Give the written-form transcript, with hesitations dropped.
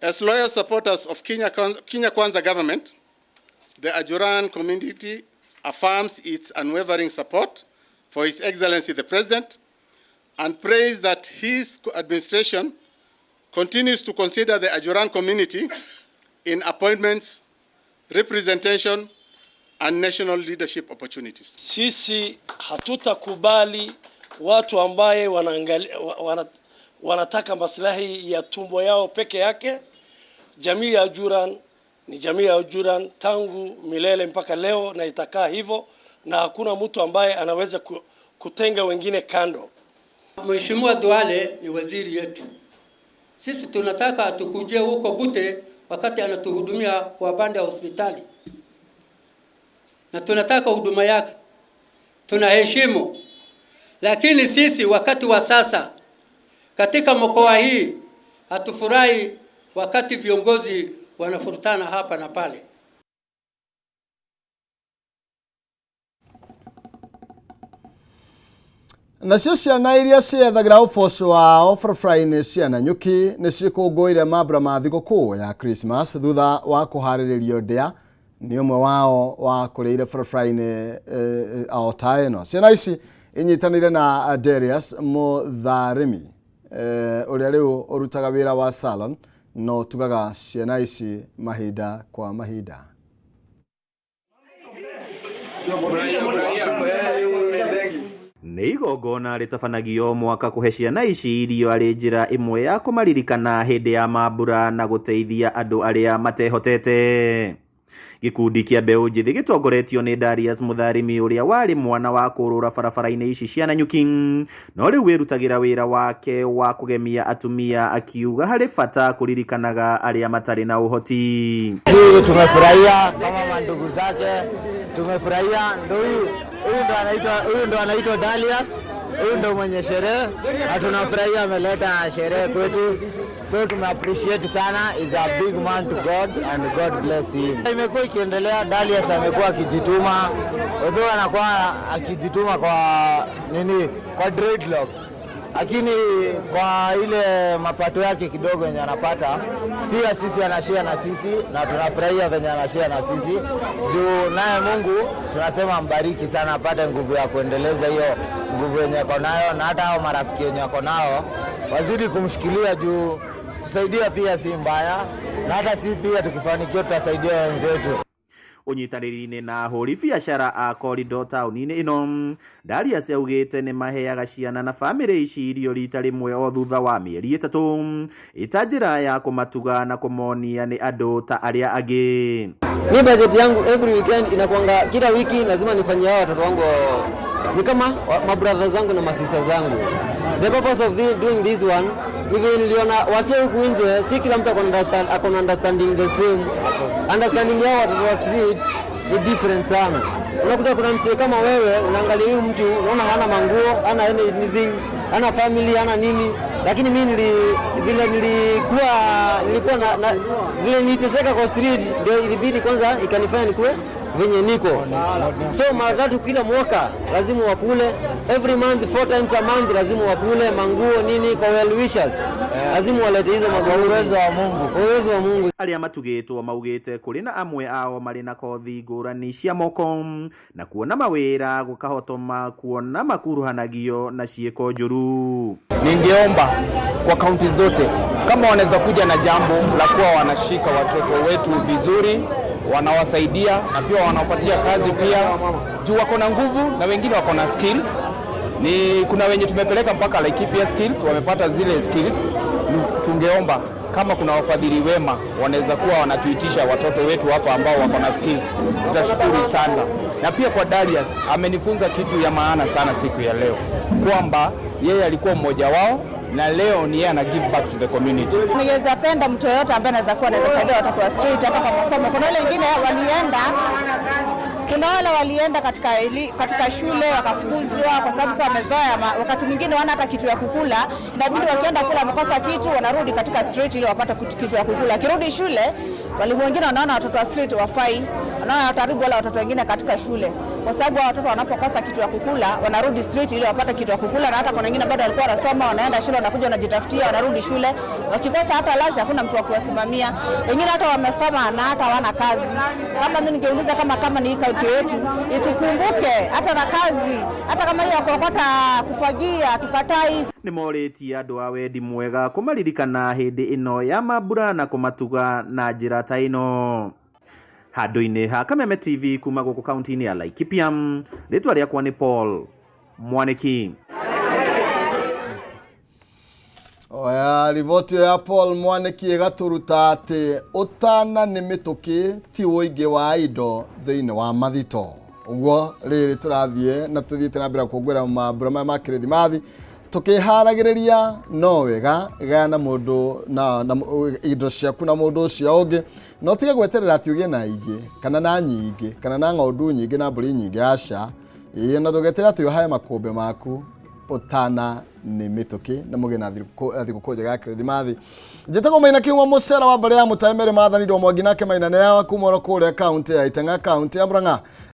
As loyal supporters of Kenya Kwanza government, the Ajuran community affirms its unwavering support for His Excellency the President and prays that his administration continues to consider the Ajuran community in appointments, representation, and national leadership opportunities. Sisi hatutakubali watu ambaye wanataka maslahi ya tumbo yao peke yake. Jamii ya Ajuran ni jamii ya Ajuran tangu milele mpaka leo na itakaa hivyo, na hakuna mtu ambaye anaweza kutenga wengine kando. Mheshimiwa Duale ni waziri yetu. Sisi tunataka atukujie huko Bute wakati anatuhudumia kwa banda ya hospitali, na tunataka huduma yake, tunaheshimu. Lakini sisi wakati wa sasa katika mkoa hii hatufurahi wakati viongozi wanafurutana hapa na pale. Nacio ciana iria ciethagĩra ũboco wao barabara-inĩ cia Nanyuki nĩ cikũngũĩire mambura ma thigũkũ ya Christmas thutha wa kũharĩrĩrio ndĩa nĩ ũmwe wao wa kũrĩire barabara-inĩ o ta ĩno. Ciana ici inyitanĩire na Darius Mũtharĩmi ũrĩa rĩu ũrutaga wĩra wa salon na ũtugaga ciana ici mahinda kwa mahinda. Nĩ igongona rĩtabanagio mwaka kũhe ciana ici irio arĩ njĩra ĩmwe ya kũmaririkana hĩndĩ ya mambura na gũteithia andũ arĩa matehotete. Gĩkundi kĩa mbeũ njĩthĩ gĩtongoretio nĩ Darius Mũtharĩmi ũrĩa warĩ mwana wa kũrũra barabara-inĩ ici cia Nanyuki, no rĩu wĩrutagĩra wĩra wake wa kũgemia atumia akiuga harĩ bata kũririkanaga arĩa matarĩ na ũhoti. Sisi tumefurahia kama mandugu zake, tumefurahia. Ndio huyu, huyu ndo anaitwa Darius, huyu ndo mwenye sherehe na tunafurahia ameleta sherehe kwetu, so tume appreciate sana. Is a big man to God and God bless him. Imekuwa ikiendelea, Darius amekuwa akijituma, although anakuwa akijituma kwa nini, kwa dreadlocks, lakini kwa ile mapato yake kidogo yenye anapata pia sisi anashare na sisi, na tunafurahia venye anashare na sisi juu naye Mungu tunasema mbariki sana, apate nguvu ya kuendeleza hiyo nguvu yenye ako nayo, na hata hao marafiki yenye ako nao wazidi kumshikilia juu kusaidia pia si mbaya, na hata si pia tukifanikiwa tutasaidia wenzetu. Ũnyitanĩri-inĩ na ahũri biacara a korido taũni-inĩ ĩno, Darius augĩte nĩ maheaga ciana na bamĩrĩ ici irio rita rĩmwe o thutha wa mĩeri 3 ĩta njĩra ya kũmatuga na kũmonia nĩ andũ ta arĩa angĩ. Mi budget yangu every weekend inakuanga kila wiki lazima nifanyie hao watoto wangu, ni kama mabrother zangu na masista zangu. The purpose of doing this one, even niliona wasee huku nje si kila mtu ako na understanding the same. Understanding yao watoto wa street ni different sana. Unakuta kuna msee kama wewe unaangalia huyu mtu unaona hana manguo, hana anything, hana family, hana nini. Lakini mimi vile nilikuwa na vile niliteseka kwa street ndio ilibidi kwanza ikanifanya nikuwe venye niko. So mara 3 kila mwaka lazima wakule, every month 4 times a month lazima wakule manguo nini kwa well wishers. Lazima walete hizo manguo. Uwezo wa Mungu. Uwezo wa Mungu. Arĩa matugĩtwo maugĩte kũrĩ na amwe ao marĩ na kothi ngũrani cia moko na kuona mawĩra gũkahotoma kuona makuruhanagio na ciĩko njũru. Ningeomba kwa kaunti zote kama wanaweza kuja na jambo la kuwa wanashika watoto wetu vizuri, wanawasaidia na pia wanawapatia kazi pia, juu wako na nguvu na wengine wako na skills. Ni kuna wenye tumepeleka mpaka Laikipia skills, wamepata zile skills. Tungeomba kama kuna wafadhili wema wanaweza kuwa wanatuitisha watoto wetu hapa ambao wako na skills, tutashukuru sana. Na pia kwa Darius amenifunza kitu ya maana sana siku ya leo, kwamba yeye alikuwa mmoja wao na leo ni yeye ana give back to the community. Ningeweza penda mtu yeyote ambaye anaweza kuwa anaweza saidia watoto wa street hata kwa masomo. Kuna wale wengine walienda, kuna wale walienda katika shule wakafukuzwa kwa sababu sasa wamezoea, wakati mwingine wana hata kitu ya kukula, inabidi wakienda kula wamekosa kitu, wanarudi katika street ili wapate kitu ya kukula. Akirudi shule Walimu wengine wanaona watoto wa street wafai, wanaona wataharibu wale watoto wengine katika shule, kwa sababu hao watoto wanapokosa kitu ya kukula wanarudi street ili wapate kitu ya kukula, na hata kuna wengine bado walikuwa wanasoma, wanaenda shule, wanakuja wanajitafutia, wanarudi shule, wakikosa hata lunch hakuna mtu wa kuwasimamia. Wengine hata wamesoma na hata hawana kazi. Kama mimi ningeuliza kama ni hii kaunti yetu itukumbuke hata na kazi, hata kama hiyo ya kuokota, kufagia, tukatai. Nĩ morĩtie andũ a wendi mwega kũmaririkana hĩndĩ ĩno ya mambura na kũmatuga na njĩra ta ĩno. Handũ-inĩ ha Kameme TV kuma gũkũ kaunti-inĩ ya Laikipia, rĩtwa rĩakwa nĩ Paul Mwanĩki. Oya, riboti ĩyo ya Paul Mwanĩki ĩgatũruta atĩ ũtana nĩ mĩtũkĩ ti ũingĩ wa indo thĩinĩ wa mathito. Ũguo rĩrĩ tũrathiĩ na tũthiĩte na mbere kũngũĩra mambura maya ma kĩrĩthimathi tũkĩharagĩrĩria, no wega gayana mũndũ na indo ciaku na mũndũ ũcio ũngĩ, no tiga gweterera atĩ ũgĩe na ingĩ kana na nyingĩ kana na ng'ondu nyingĩ na mbũri nyingĩ, aca. Ĩĩ, na ndũgeterere atĩ ũhae makũmbĩ maku. Ũtana nĩ mĩtũkĩ na mũgĩe na thigũkũ njega ya kĩrĩthimathi. Njĩtagwo Maina Kiuma mũcera wa mbarĩ ya Mũtae Meri Maathani Ndwa Mwangi nake Maina nĩ ya kuma oro kũrĩa kaunti ya Itang'a, kaunti ya Murang'a.